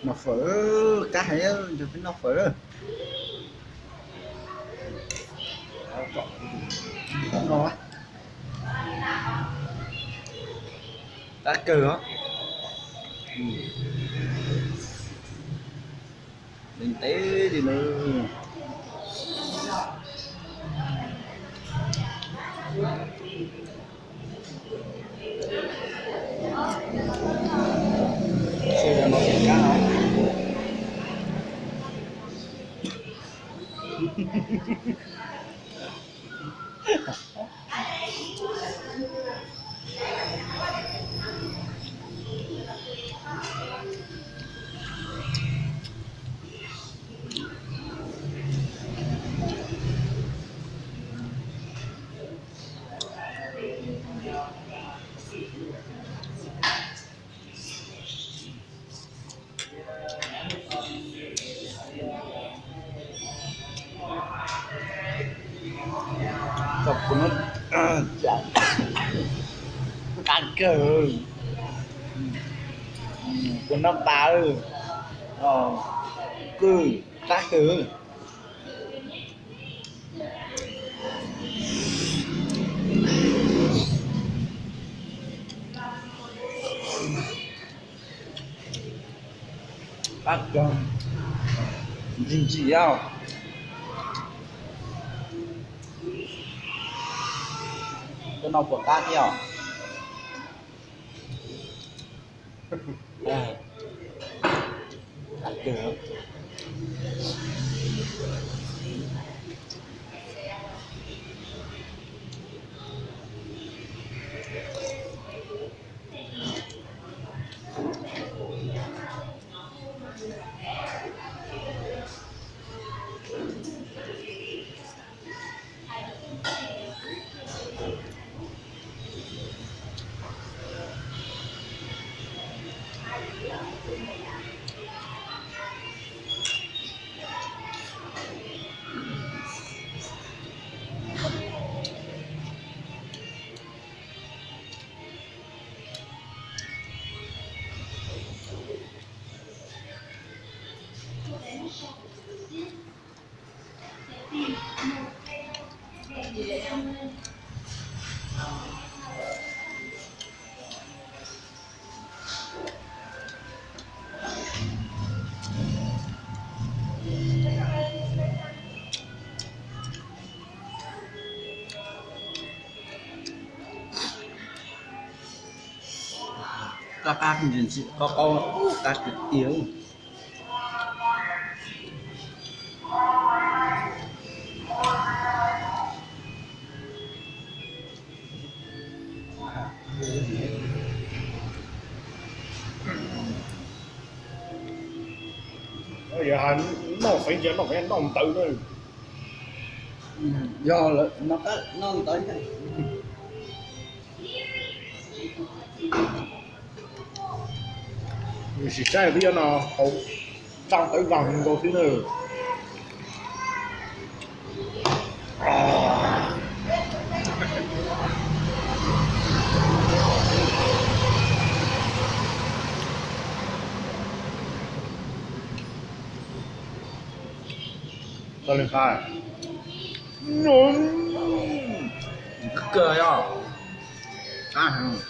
Noj fawm, kab heev, nrog peb noj fawm. No, qab kawg os. Ntev ntev li na. Tau kuv noj, qab kawg, kuv noj pas, qab kawg. Qab kawg, ntsim ntsim os. Koj noj puas qab thiab os? Qab kawg. Qab qab ntsim ntsim, qab qab, qab tiag tiag. Yog noj fev cia noj fev noj ntawd na. Yog lawm no, noj ntawd. Sim saib twb yuav no hauv tsau tawv vag nkaus xwb na. Txoj li qab, kawg yog qab heev.